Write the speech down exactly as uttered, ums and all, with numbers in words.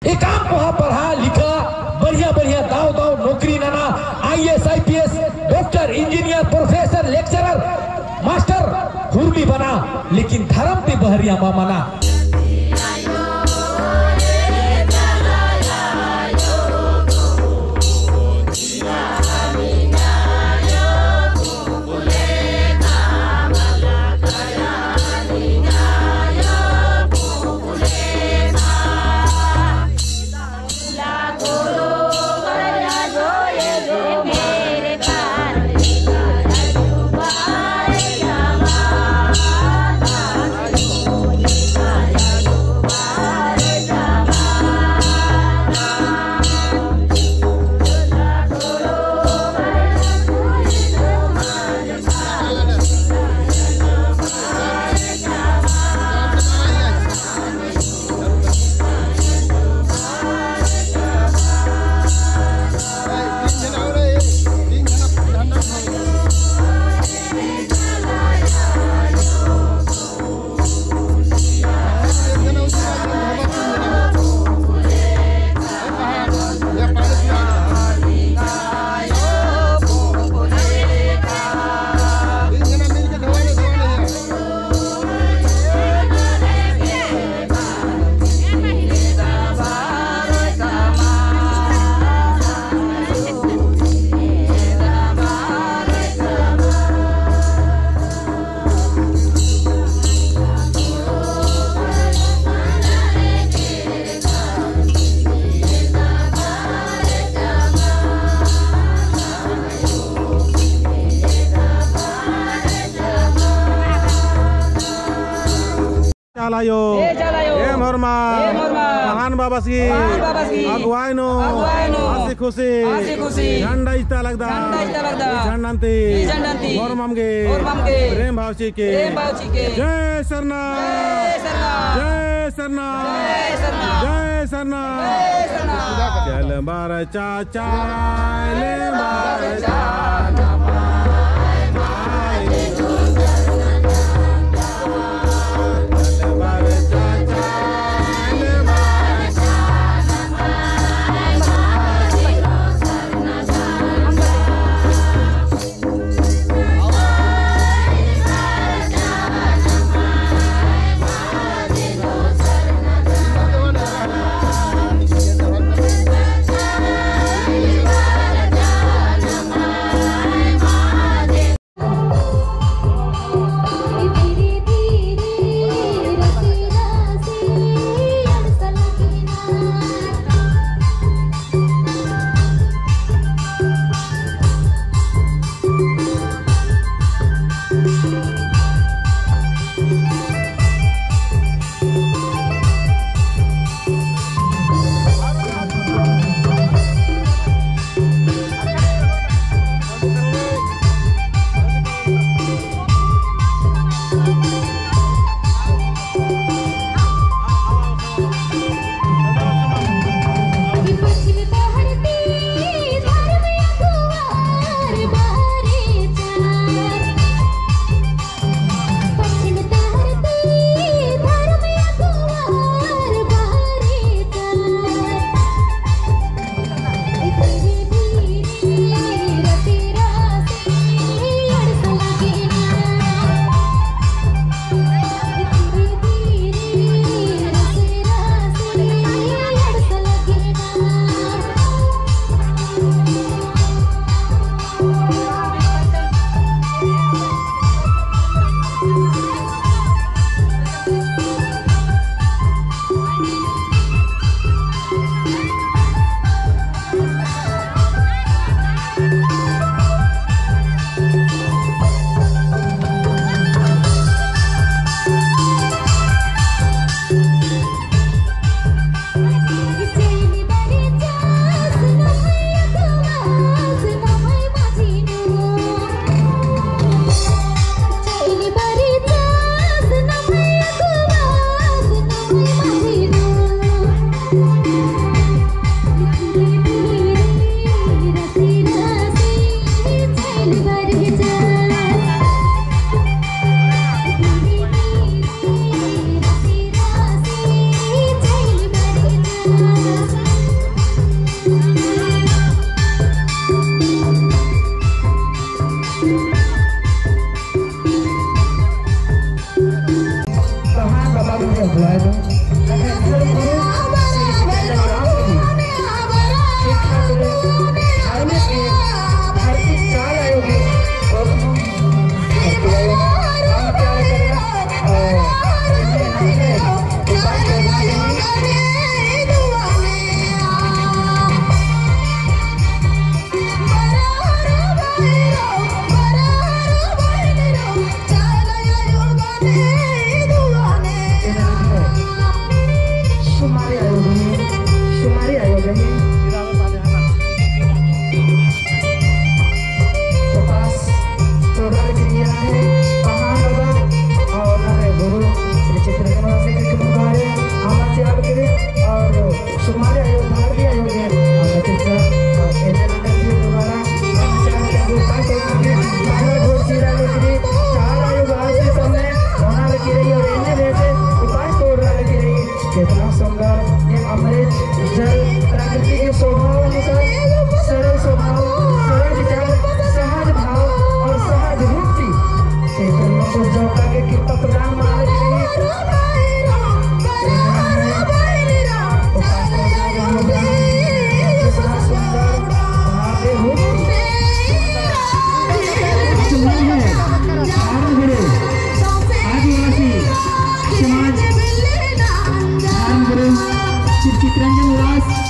एकअम कोहा पढ़ा लिखा, बढ़िया बढ़िया दाव दाव नौकरी नना, IAS, IPS, doctor, engineer, professor, lecturer, master, हुरमी बना, लेकिन धरम ती बहरिया मा मना। चाला आयो। ए चाला आयो। एम होरमा। एम होरमा। महान बाबस गही। महान बाबस गही। अगुवाई नू। अगुवाई नू। हँसी खुशी। हँसी खुशी। झंडा इजता लगदम। झंडा इजता लगदम। ई झंडन ती। ई झंडन ती। होरमम गे। होरमम गे। प्रेम भाव चिके। प्रेम भाव चिके। जय सरना। जय सरना। जय सरना। जय सरना। जय सरना। जय सरना। चल बार चाचा, ले बार चाचा। उपास तोड़रा लगी रई, पहान बाबा और हमारे गुरु श्री चित्रंजन निवास के कुमार हमारे से आगे और सुमारे आयो, धार भी आयो गे, और बच्चा, और एने नंबर भी दोबारा, हम चाहते हैं, वो पाँच और हमने बारह घोड़ चीरा लेके भी, चार आयो बाहर से सामने, होना लेके रई और एने वैसे उपास तोड़रा लगी रई। कितना सुंदर ये अमृत जल, प्रकृति के स्वभाव अनुसार सरल स्वभाव, सरल विचार, सहज भाव और सहज रूप की चैतन्य को जौका के कृपा प्रदान मालिक की। आदिवासी समाज धर्म गुरु श्री चित्रंजन उराँव